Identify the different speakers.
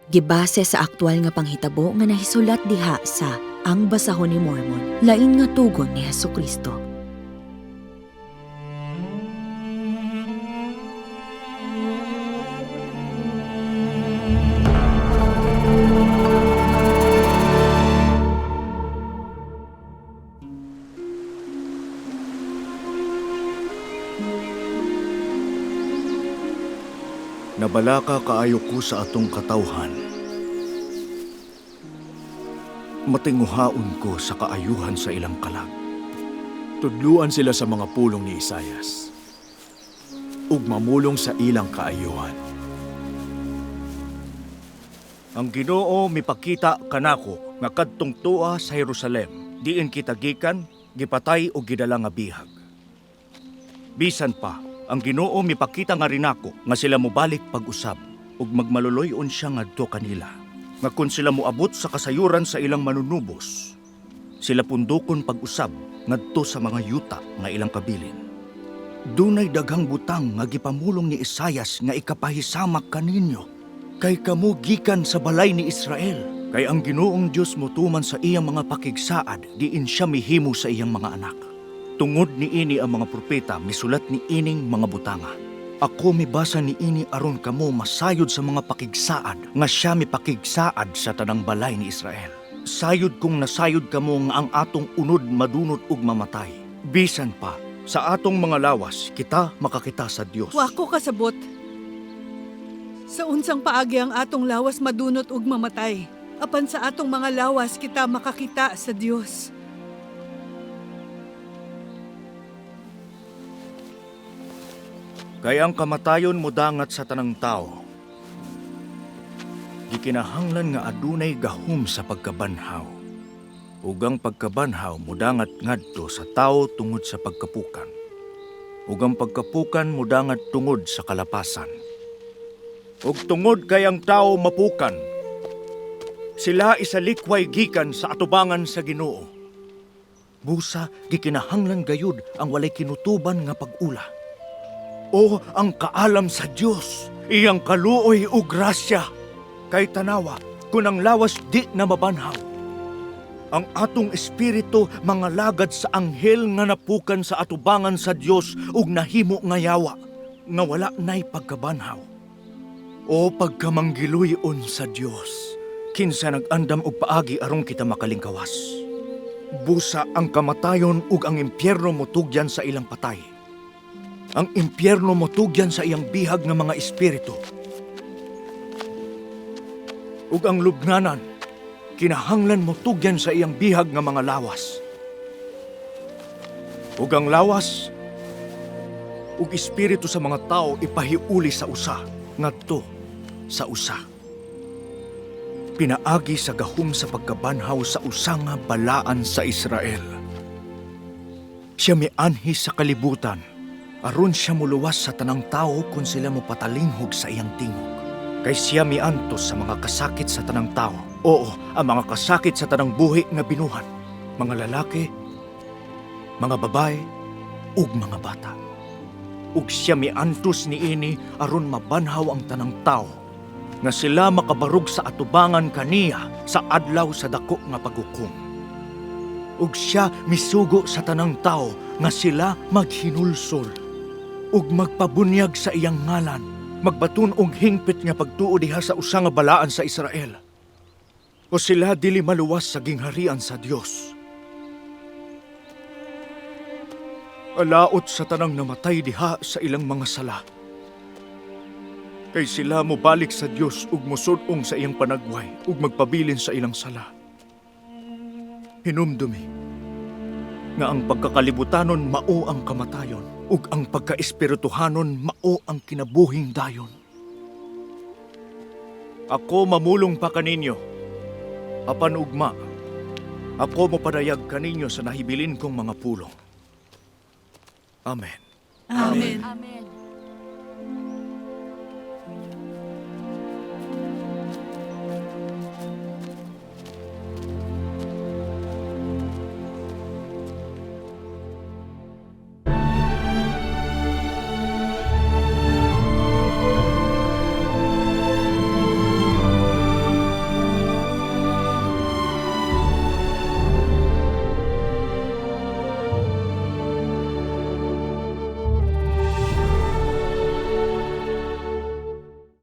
Speaker 1: Gibase sa aktual nga panghitabo nga nahisulat diha sa Ang Basahon ni Mormon, lain nga tugon ni Hesukristo.
Speaker 2: Nabalaka kaayo ko sa atong katawhan. Matinguhaon ko sa kaayuhan sa ilang kalag.
Speaker 3: Tudluan sila sa mga pulong ni Isayas ug mamulong sa ilang kaayuhan.
Speaker 2: Ang Ginoo mipakita kanako nga kadtong tuwa sa Jerusalem, diin kita gikan, gipatay o gidala nga bihag. Bisan pa, ang Ginoo mipakita nga rinako nga sila mobalik pag-usab ug magmaluloy-on siya ngadto kanila. Nga kun sila moabot sa kasayuran sa ilang manunubos, sila pundokon pag-usab ngadto sa mga yuta nga ilang kabilin. Dunay daghang butang nga gipamulong ni Isayas nga ikapahisamak kaninyo. Kay kamo gikan sa balay ni Israel. Kay ang Ginoong Dios motuman sa iyang mga pakigsaad, diin siya mihimo sa iyang mga anak. Tungod niini ang mga propeta misulat ni ining mga butanga. Ako mibasa niini aron kamo masayod sa mga pakigsaad nga siya mipakigsaad sa tanang balay ni Israel. Sayod kung nasayod kamo nga ang atong unod madunot ug mamatay. Bisan pa sa atong mga lawas kita makakita sa Dios.
Speaker 4: Wa ko kasabot. Sa unsang paagi ang atong lawas madunot ug mamatay. Apan sa atong mga lawas kita makakita sa Dios.
Speaker 2: Kay ang kamatayon modangat sa tanang tao. Gikinahanglan nga adunay gahom sa pagkabanhaw. Ug ang pagkabanhaw modangat ngadto sa tao tungod sa pagkapukan. Ug ang pagkapukan modangat tungod sa kalapasan. Ug tungod kay ang tao mapukan, sila isalikway gikan sa atubangan sa Ginoo. Busa gikinahanglan gayud ang walay kinutuban nga pag-ula. O ang kaalam sa Dios, iyang kaluoy ug grasya. Kay tanawa, kun ang lawas di na mabanhaw. Ang atong espiritu mga lagad sa anghel nga napukan sa atubangan sa Dios ug nahimo nga yawa, nga wala nay pagkabanhaw. O pagkamanggiluyon sa Dios, kinsa nag-andam og paagi aron kita makalingkawas. Busa ang kamatayon ug ang impyerno motugyan sa ilang patay. Ang impyerno motugyan sa iyang bihag nga mga espiritu. Ug ang lubnganan, kinahanglan motugyan sa iyang bihag nga mga lawas. Ug ang lawas, ug espiritu sa mga tao ipahiuli sa usa, ngadto sa usa. Pinaagi sa gahom sa pagkabanhaw sa usa nga balaan sa Israel. Siya mianhi sa kalibutan, aron siya muluwas sa tanang tao kung sila mopatalinghog sa iyang tingog. Kay siya miantos sa mga kasakit sa tanang tao. Oo, ang mga kasakit sa tanang buhi nga binuhat. Mga lalaki, mga babae, ug mga bata. Ug siya miantos niini aron mabanhaw ang tanang tao nga sila makabarug sa atubangan kaniya sa adlaw sa dako nga paghukom. Ug siya misugo sa tanang tao nga sila maghinulsol ug magpabunyag sa iyang ngalan, magbaton og hingpit nga pagtuo diha sa usa nga balaan sa Israel. O sila dili maluwas sa gingharian sa Dios. Alaot sa tanang namatay diha sa ilang mga sala. Kay sila mobalik sa Dios ug mosud-ong sa iyang panagway ug magpabilin sa ilang sala. Hinumdumi nga ang pagkakalibutanon mao ang kamatayon ug ang pagkaespirituhanon mao ang kinabuhing dayon. Ako mamulong pa kaninyo, apan ugma, ako mopadayag kaninyo sa nahibilin kong mga pulong. Amen.
Speaker 4: Amen.
Speaker 1: Amen.